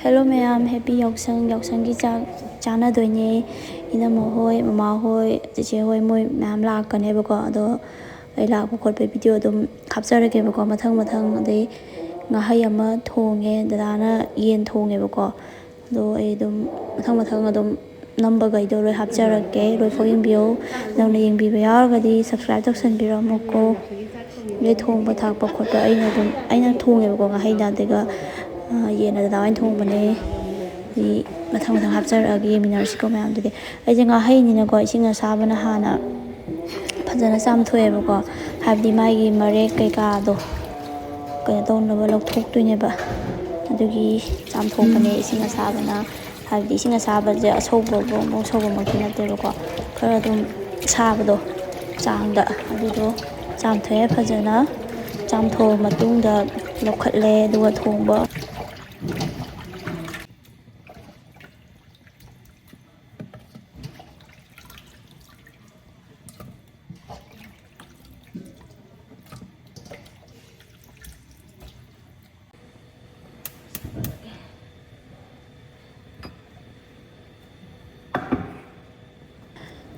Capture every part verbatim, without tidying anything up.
Hello ꯃꯌꯥꯝ, happy ꯌꯥꯎꯁꯪ꯫ ꯌꯥꯎꯁꯪꯒꯤ ꯆꯥꯛ ꯆꯥꯅꯗꯣꯏꯅꯦ꯫ ꯏꯅꯝꯃ ꯍꯣꯏ, ꯃꯃꯥ ꯍꯣꯏ, ꯆꯦꯆꯦ ꯍꯣꯏ, ꯃꯣꯏ ꯃꯌꯥꯝ ꯂꯥꯛꯀꯅꯦꯕꯀꯣ꯫ ꯑꯗꯣ ꯑꯩ ꯂꯥꯛꯄ ꯈꯣꯠꯄꯒꯤ video ꯑꯗꯨꯝ ꯍꯥꯞꯆꯔꯛꯀꯦꯕꯀꯣ, ꯃꯊꯪ ꯃꯊꯪ꯫ ꯑꯗꯩ ꯉꯥꯍꯩ ꯑꯃ ꯊꯣꯡꯉꯦ, ꯗꯗꯥꯅ ꯌꯦꯟ ꯊꯣꯡꯉꯦꯕꯀꯣ꯫ ꯑꯗꯣ ꯑꯩ ꯑꯗꯨꯝ ꯃꯊꯪ ꯃꯊꯪ ꯑꯗꯨꯝ ꯅꯝꯕꯈꯩꯗꯣ ꯂꯣꯏ ꯍꯥꯞꯆꯔꯛꯀꯦ꯫ ꯂꯣꯏꯐꯥꯎ ꯌꯦꯡꯕꯤꯌꯣ꯫ ꯅꯧꯅ ꯌꯦꯡꯕꯤꯕ ꯌꯥꯎꯔꯒꯗꯤ subscribe ꯇꯧꯁꯟꯕꯤꯔꯝꯃꯨꯀꯣ꯫ ꯑꯗꯩ ꯊꯣꯡꯕ ꯊꯥꯛꯄ ꯈꯣꯠꯄ ꯑꯩꯅ ꯑꯗꯨꯝ, ꯑꯩꯅ ꯊꯣꯡꯉꯦꯕꯀꯣ ꯉꯥꯍꯩꯗ, ꯑꯗꯨꯒ, ꯑ, ꯌꯦꯟꯅ ꯗꯗꯥ ꯍꯣꯏꯅ ꯊꯣꯡꯕꯅꯦ꯫ ꯑꯗꯩ ꯃꯊꯪ ꯃꯊꯪ ꯍꯥꯞꯆꯔꯛꯑꯒꯦ, ꯌꯦꯡꯃꯤꯟꯅꯔꯁꯤꯀꯣ ꯃꯌꯥꯝꯗꯨꯗꯤ꯫ ꯑꯩꯁꯦ ꯉꯥꯍꯩꯅꯤꯅꯀꯣ, ꯏꯁꯤꯡ ꯑꯁꯥꯕꯅ ꯍꯥꯟꯅ ꯐꯖꯅ ꯆꯥꯝꯊꯣꯛꯑꯦꯕꯀꯣ꯫ ꯍꯥꯏꯕꯗꯤ ꯃꯥꯒꯤ ꯃꯔꯦꯛ ꯀꯩꯀꯥꯗꯣ ꯀꯩꯅꯣ ꯇꯧꯅꯕ ꯂꯧꯊꯣꯛꯇꯣꯏꯅꯦꯕ꯫ ꯑꯗꯨꯒꯤ ꯆꯥꯝꯊꯣꯛꯄꯅꯦ ꯏꯁꯤꯡ ꯑꯁꯥꯕꯅ꯫ ꯍꯥꯏꯕꯗꯤ ꯏꯁꯤꯡ ꯑꯁꯥꯕꯁꯦ ꯑꯁꯧꯕ ꯕ꯭ꯔꯣꯡ ꯕ꯭ꯔꯣꯡ ꯁꯧꯕꯃꯛꯇꯤ ꯅꯠꯇꯦꯕꯀꯣ꯫ ꯈꯔ ꯑꯗꯨꯝ ꯁꯥꯕꯗꯣ ꯆꯥꯡꯗ꯫ ꯑꯗꯨꯗꯣ ꯆꯥꯝꯊꯣꯛꯑꯦ ꯐꯖꯅ꯫ ꯆꯥꯝꯊꯣꯛꯑ ꯃꯇꯨꯡꯗ ꯂꯧꯈꯠꯂꯦ, ꯑꯗꯨꯒ ꯊꯣꯡꯕ꯫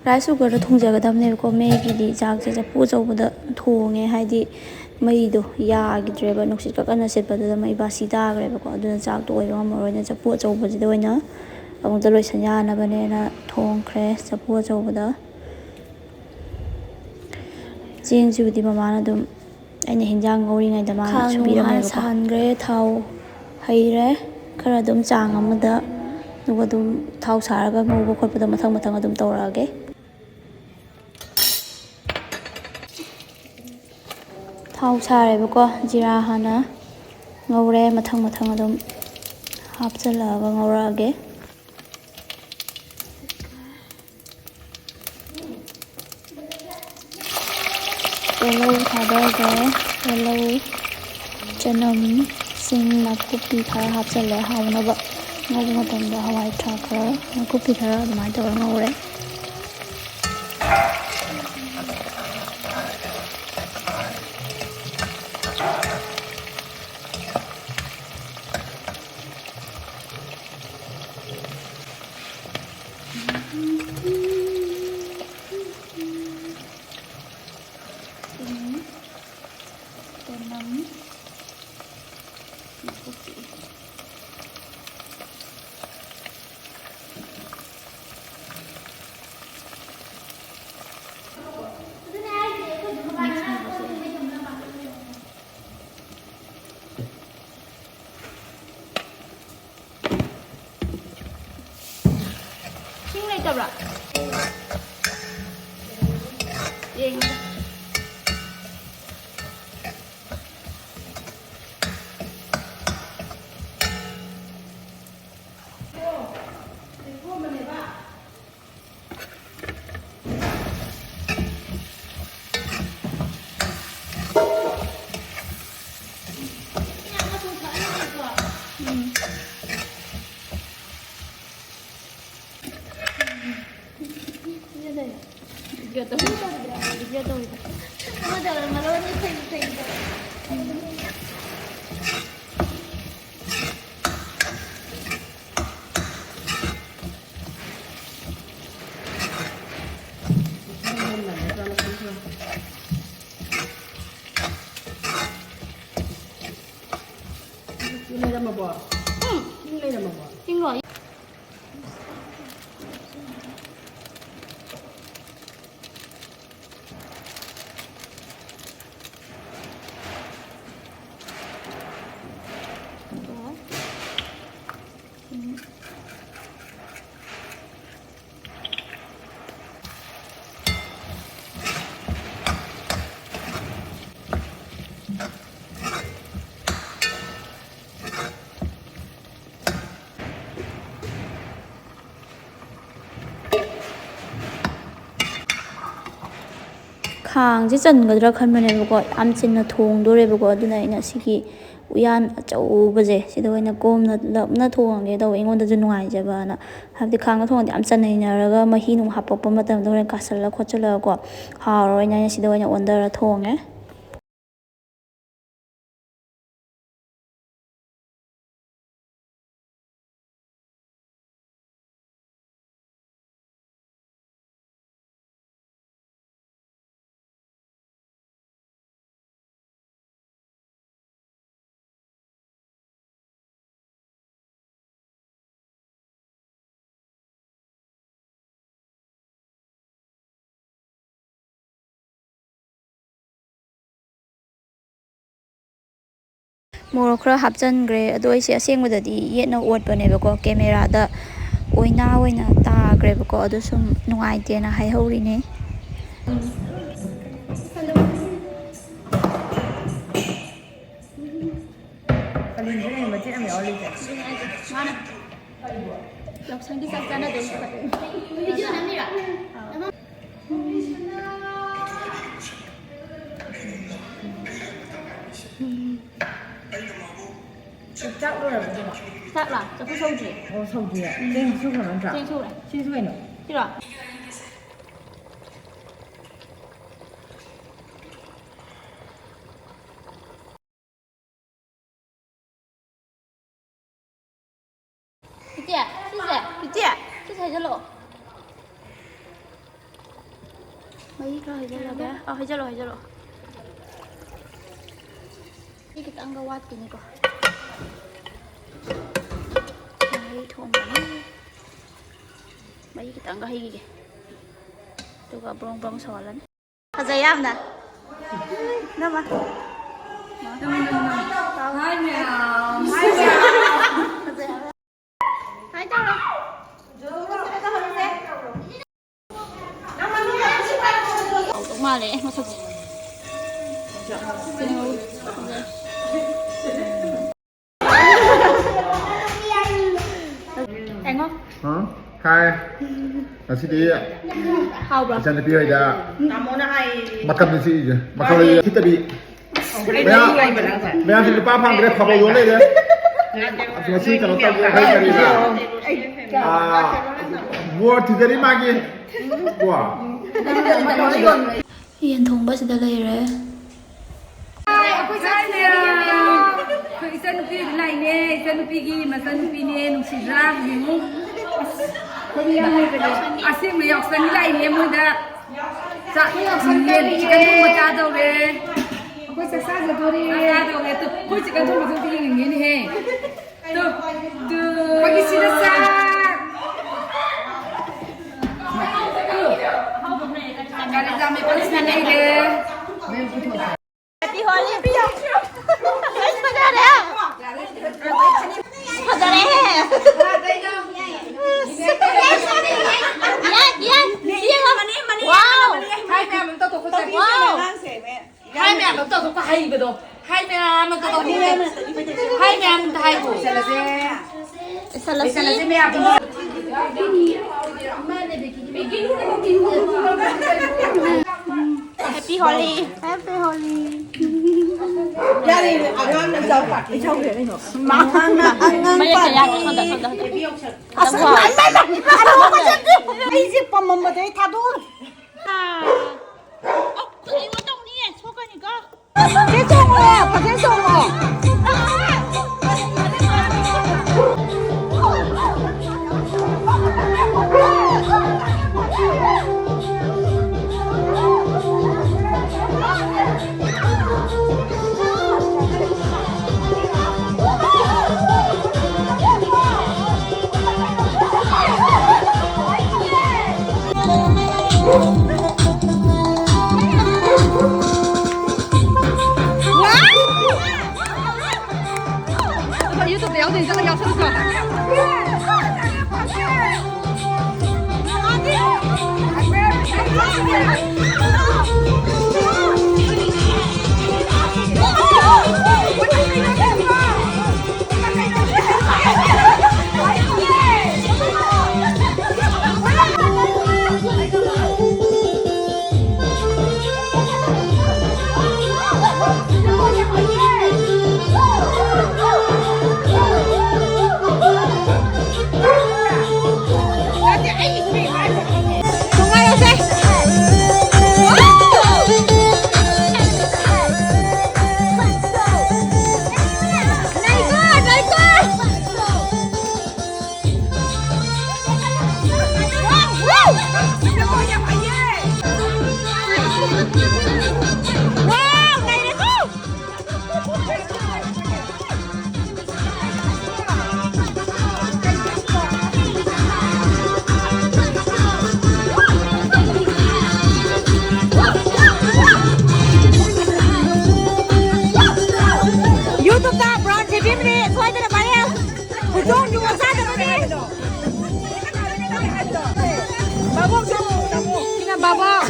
Rice cookerꯗ ꯊꯣꯡꯖꯒꯗꯕꯅꯦꯕꯀꯣ꯫ ꯃꯩꯒꯤꯗꯤ ꯆꯥꯛꯁꯦ ꯆꯐꯨ ꯑꯆꯧꯕꯗ ꯊꯣꯡꯉꯦ, ꯍꯥꯏꯗꯤ ꯃꯩꯗꯣ ꯌꯥꯈꯤꯗ꯭ꯔꯦꯕ, ꯅꯨꯡꯁꯤꯠ ꯀꯟꯅ ꯁꯤꯠꯄꯗꯨꯗ ꯃꯩ ꯕꯥꯁꯤ ꯇꯥꯈ꯭ꯔꯦꯕꯀꯣ꯫ ꯑꯗꯨꯅ ꯆꯥꯛꯇꯣ ꯑꯣꯏꯕ ꯉꯝꯃꯔꯣꯏꯅ ꯆꯐꯨ ꯑꯆꯧꯕꯁꯤꯗ ꯑꯣꯏꯅ ꯑꯃꯨꯛꯇ ꯂꯣꯏꯁꯟ ꯌꯥꯅꯕꯅꯦꯅ ꯊꯣꯡꯈ꯭ꯔꯦ, ꯆꯐꯨ ꯑꯆꯧꯕꯗ꯫ ꯆꯦꯡꯁꯤꯕꯨꯗꯤ ꯃꯃꯥꯅ ꯑꯗꯨꯝ, ꯑꯩꯅ ꯍꯤꯟꯖꯥꯡ ꯉꯧꯔꯤꯉꯩꯗ ꯃꯥꯅ ꯈꯥꯡ ꯁꯨꯕꯤꯔꯝꯃꯦꯕꯀꯣ꯫ ꯁꯥꯍꯟꯈ꯭ꯔꯦ, ꯊꯥꯎ ꯍꯩꯔꯦ꯫ ꯈꯔ ꯑꯗꯨꯝ ꯆꯥꯡ ꯑꯃꯗ, ꯑꯗꯨꯒ ꯑꯗꯨꯝ ꯊꯥꯎ ꯁꯥꯔꯒ ꯉꯧꯕ ꯈꯣꯠꯄꯗꯣ ꯃꯊꯪ ꯃꯊꯪ ꯑꯗꯨꯝ ꯇꯧꯔꯛꯑꯒꯦ꯫ ꯊꯥꯎ ꯁꯥꯔꯦꯕꯀꯣ, ꯖꯤꯔꯥ ꯍꯥꯟꯅ ꯉꯧꯔꯦ, ꯃꯊꯪ ꯃꯊꯪ ꯑꯗꯨꯝ ꯍꯥꯞꯆꯤꯜꯂꯛꯑꯒ ꯉꯧꯔꯛꯑꯒꯦ꯫ ꯇꯤꯜꯍꯧ ꯊꯥꯗꯈ꯭ꯔꯦ꯫ ꯇꯤꯜꯍꯧ, ꯆꯅꯝ, ꯁꯤꯡ, ꯅꯥꯀꯨꯞꯄꯤ ꯈꯔ ꯍꯥꯞꯆꯤꯜꯂꯦ ꯍꯥꯎꯅꯕ꯫ ꯉꯧꯕ ꯃꯇꯝꯗ ꯍꯋꯥꯏ ꯊ꯭ꯔꯥꯛ ꯈꯔ, ꯅꯥꯀꯨꯞꯄꯤ ꯈꯔ ꯑꯗꯨꯃꯥꯏꯅ ꯇꯧꯔ ꯉꯧꯔꯦ꯫ ꯏꯁꯤꯡ ꯂꯩꯔꯝꯃꯕꯣ? ꯎꯝ꯫ ꯏꯁꯤꯡ ꯂꯩꯔꯝꯃꯕꯣ? ꯏꯁꯤꯡꯂꯣ? ꯈꯥꯡꯁꯦ ꯆꯟꯒꯗ꯭ꯔꯥ ꯈꯟꯕꯅꯦꯕꯀꯣ, ꯌꯥꯝ ꯆꯤꯟꯅ ꯊꯣꯡꯗꯣꯔꯦꯕꯀꯣ, ꯑꯗꯨꯅ ꯑꯩꯅ ꯁꯤꯒꯤ ꯎꯌꯥꯟ ꯑꯆꯧꯕꯁꯦ ꯁꯤꯗ ꯑꯣꯏꯅ ꯀꯣꯝꯅ ꯂꯞꯅ ꯊꯣꯡꯉꯒꯦ ꯇꯧꯕ, ꯑꯩꯉꯣꯟꯗꯁꯨ ꯅꯨꯡꯉꯥꯏꯖꯕꯅ꯫ ꯍꯥꯏꯕꯗꯤ ꯈꯥꯡꯗ ꯊꯣꯡꯉꯗꯤ ꯌꯥꯝ ꯆꯟꯅ ꯏꯟꯅꯔꯒ ꯃꯍꯤ ꯅꯨꯡ ꯍꯥꯞꯄꯛꯄ ꯃꯇꯝꯗ ꯍꯣꯔꯦꯟ ꯀꯥꯁꯜꯂ ꯈꯣꯠꯆꯜꯂꯒꯀꯣ ꯍꯥꯎꯔꯔꯣꯏꯅ ꯑꯩꯅ ꯁꯤꯗ ꯑꯣꯏꯅ ꯑꯣꯟꯊꯔ ꯊꯣꯡꯉꯦ꯫ ꯃꯣꯔꯣꯛ ꯈꯔ ꯍꯥꯞꯆꯤꯟꯈ꯭ꯔꯦ꯫ ꯑꯗꯣ ꯑꯩꯁꯦ ꯑꯁꯦꯡꯕꯗꯗꯤ ꯌꯦꯠꯅ ꯑꯣꯠꯄꯅꯦꯕꯀꯣ, ꯀꯦꯃꯦꯔꯥꯗ ꯑꯣꯏꯅꯥ ꯑꯣꯏꯅ ꯇꯥꯈ꯭ꯔꯦꯕꯀꯣ꯫ ꯑꯗꯣ ꯁꯨꯝ ꯅꯨꯡꯉꯥꯏꯇꯦꯅ ꯍꯥꯏꯍꯧꯔꯤꯅꯦ꯫ ꯑꯗꯨꯅꯦ ꯍꯥꯏꯁꯦ꯫ ꯃꯥꯅ ꯌꯥꯎꯁꯪꯒꯤ ꯆꯥꯛ ꯆꯥꯅꯗꯣꯏꯅꯦꯕ꯫ ꯚꯤꯗꯤꯑꯣ ꯅꯝꯃꯤꯔꯣ? ꯑꯥꯎ꯫ ꯆꯥꯛ ꯂꯣꯏꯔꯕꯣ ꯏꯕꯦꯝꯃ? ꯆꯥꯛꯂꯥ? ꯆꯐꯨ ꯁꯧꯗ꯭ꯔꯤ꯫ ꯑꯣ, ꯁꯧꯗ꯭ꯔꯤꯌꯦ꯫ ꯎꯝ꯫ ꯆꯦꯡ ꯁꯨꯈ꯭ꯔꯕ ꯅꯠꯇ꯭ꯔꯥ? ꯆꯦꯡ ꯁꯨꯈ꯭ꯔꯦ꯫ ꯁꯤꯁꯨ ꯀꯩꯅꯣ? ꯁꯤꯔꯣ? ꯏꯆꯦ, ꯁꯤꯁꯦ꯫ ꯏꯆꯦ, ꯁꯤꯁꯦ ꯍꯩꯖꯜꯂꯛꯑꯣ꯫ ꯃꯍꯤ ꯈꯔ ꯍꯩꯖꯜꯂꯒꯦ꯫ ꯑꯥ, ꯍꯩꯖꯜꯂꯣ, ꯍꯩꯖꯜꯂꯣ꯫ ꯁꯤ ꯈꯤꯇꯪꯒ ꯋꯥꯠꯈꯤꯅꯤꯀꯣ꯫ ꯃꯍꯤ ꯊꯣꯡꯕꯅꯤ꯫ ꯃꯍꯤ ꯈꯤꯇꯪꯒ ꯍꯩꯈꯤꯒꯦ꯫ ꯑꯗꯨꯒ ꯕ꯭ꯔꯣꯡ ꯕ꯭ꯔꯣꯡ ꯁꯧꯍꯜꯂꯅꯤ꯫ ꯐꯖꯩ ꯌꯥꯝꯅ꯫ ꯅꯝꯃ꯫ ꯅꯝꯃꯣ, ꯅꯝꯃꯣ, ꯅꯝꯃꯣ꯫ ꯍꯥꯏ ꯃꯌꯥꯝ꯫ ꯍꯥꯏ ꯃꯌꯥꯝ꯫ ꯐꯖꯩ ꯍꯥꯏꯕ꯫ ꯁꯨꯃꯥꯏꯅ ꯇꯧꯔꯣ꯫ ꯍꯥꯎꯗꯧ ꯃꯥꯜꯂꯦ ꯃꯁꯛꯁꯦ꯫ ꯐꯖꯩ꯫ ꯊꯦꯡꯉꯣ꯫ ꯍꯥ? ꯍꯥꯏ꯫ ꯉꯁꯤꯗꯤ ꯍꯥꯎꯕ꯭ꯔꯣ? ꯏꯆꯟꯅꯨꯄꯤ ꯍꯣꯏꯗ ꯃꯀꯝꯅꯤ ꯆꯤꯛꯏꯁꯦ꯫ ꯃꯀꯝ ꯂꯩ ꯈꯤꯠꯇꯕꯤ꯫ ꯃꯌꯥꯝ, ꯃꯌꯥꯝꯁꯦ ꯂꯨꯄꯥ ꯐꯪꯗ꯭ꯔꯦ, ꯐꯕ ꯌꯣꯟ ꯂꯩꯔꯦ꯫ ꯉꯁꯤ ꯀꯩꯅꯣ ꯇꯧꯒꯦ, ꯑꯩꯈꯣꯏ ꯀꯔꯤꯕ? ꯑꯥ, ꯕꯣꯔ ꯊꯤꯖꯔꯤ ꯃꯥꯒꯤ꯫ ꯀꯣ? ꯌꯦꯟ ꯊꯣꯡꯕ ꯁꯤꯗ ꯂꯩꯔꯦ꯫ ꯑꯩꯈꯣꯏ ꯏꯆꯟꯅꯨꯄꯤ ꯂꯥꯛꯏꯅꯦ, ꯏꯆꯟꯅꯨꯄꯤꯒꯤ ꯃꯆꯟꯅꯨꯄꯤꯅꯦ, ꯅꯨꯡꯁꯤꯗ꯭ꯔꯥ? ꯌꯦꯡꯉꯨ꯫ ꯑꯁ, ꯑꯩꯈꯣꯏꯗꯤ ꯌꯥꯝ ꯍꯩꯕꯅꯦ꯫ ꯑꯁꯦꯡꯕ ꯌꯥꯎꯁꯪꯒꯤ ꯂꯥꯛꯏꯅꯦ ꯃꯣꯏꯗ꯫ ꯆꯥꯛ, ꯌꯦꯟ, ꯆꯤꯛꯀꯟ ꯊꯣꯡꯕ ꯆꯥꯗꯧꯔꯦ꯫ ꯑꯩꯈꯣꯏ ꯆꯥꯛ ꯆꯥꯖꯗꯣꯔꯦ꯫ ꯆꯥꯛ ꯆꯥꯗꯧꯔꯦ꯫ ꯇꯨ, ꯑꯩꯈꯣꯏ ꯆꯤꯛꯀꯟ ꯊꯣꯡꯕꯁꯨ ꯑꯝꯇ ꯌꯦꯡꯅꯤꯡꯉꯤꯅꯦꯍꯦ꯫ Two, two. ꯑꯩꯈꯣꯏꯒꯤ ꯁꯤꯗ ꯆꯥꯛ꯫ ꯀꯥꯂꯦꯖꯥ ꯃꯦꯠꯄꯁꯤꯅ ꯂꯩꯔꯦ꯫ Happy Holi꯫ ꯐꯖꯔꯦ꯫ ꯐꯖꯔꯦꯍꯦ꯫ ꯌꯥꯏ, ꯌꯥꯏ꯫ ꯌꯦꯡꯉꯣ꯫ ꯋꯥꯎ꯫ ꯋꯥꯎ꯫ ꯍꯥꯏ ꯃꯌꯥꯝ ꯑꯃ ꯇꯧꯊꯣꯛꯄ ꯍꯩꯕꯗꯣ꯫ ꯍꯥꯏ ꯃꯌꯥꯝ ꯑꯝꯇ ꯇꯧꯕꯤꯌꯨ꯫ ꯍꯥꯏ ꯃꯌꯥꯝ ꯑꯝꯇ ꯍꯥꯏꯈꯣ꯫ ꯂꯣꯏꯁꯜꯂꯁꯦ꯫ ꯂꯣꯏꯁꯜꯂꯁꯤ꯫ ꯂꯣꯏꯁꯜꯂꯁꯦ ꯃꯌꯥꯝ꯫ Happy Holi꯫ Happy Holi꯫ ꯌꯥꯔꯦ, ꯑꯉꯥꯡꯅ ꯑꯉꯥꯡ ꯄꯥꯔꯇꯤ ꯇꯧꯔꯦ ꯀꯩꯅꯣ꯫ ꯑꯉꯥꯡꯅ ꯑꯉꯥꯡ ꯃꯌꯦꯛꯁꯦ ꯌꯥꯗꯦ꯫ ꯄꯥꯔꯇꯤ꯫ ꯁꯣꯝꯗ, ꯁꯣꯝꯗ, ꯁꯣꯝꯗ꯫ ꯑꯁ, ꯏꯃꯥ, ꯏꯃꯥ, ꯏꯃꯥ, ꯑꯩꯁꯦ ꯄꯝꯃꯝꯕꯗꯩ ꯊꯥꯗꯣꯛꯎꯔꯦ꯫ ꯑ, ꯑꯩꯉꯣꯟꯗ ꯇꯧꯅꯤꯌꯦ, ꯁꯣꯛꯀꯅꯤꯀꯣ꯫ ꯆꯦ ꯆꯣꯡꯉꯣ, ꯐꯖꯅ ꯆꯣꯡꯉꯣ꯫ YouTube ꯗ ꯌꯥꯎꯗꯣꯏꯅꯤ, ꯆꯠꯂ ꯌꯥꯎꯁꯜꯂꯨꯆꯣ꯫ YouTube ꯇ ꯕ꯭ꯔꯥꯎꯟ ꯁꯦꯝꯕꯤꯕꯅꯦ, ꯁꯣꯏꯗꯅ viral꯫ ꯍꯧꯗꯣꯡ ꯌꯨ ꯆꯥꯗꯕꯅꯦ꯫ ꯁꯤꯅ ꯕꯥꯕꯣꯛ꯫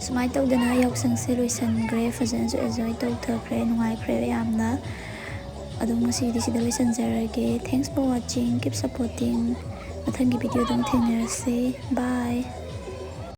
ꯁꯨꯃꯥꯏꯅ ꯇꯧꯗꯅ ꯌꯥꯎꯁꯪꯁꯦ ꯂꯣꯏꯁꯟꯈ꯭ꯔꯦ꯫ ꯐꯖꯅꯁꯨ enjoy ꯇꯧꯊꯈ꯭ꯔꯦ꯫ ꯅꯨꯡꯉꯥꯏꯈ꯭ꯔꯦ ꯌꯥꯝꯅ꯫ ꯑꯗꯨꯝ ꯉꯁꯤꯒꯤꯗꯤ ꯁꯤꯗ ꯂꯣꯏꯁꯟꯖꯔꯒꯦ꯫ Thanks for watching. Keep supporting. ꯃꯊꯪꯒꯤ video ꯗ ꯑꯃꯨꯛ ꯊꯦꯡꯅꯔꯁꯦ꯫ Bye.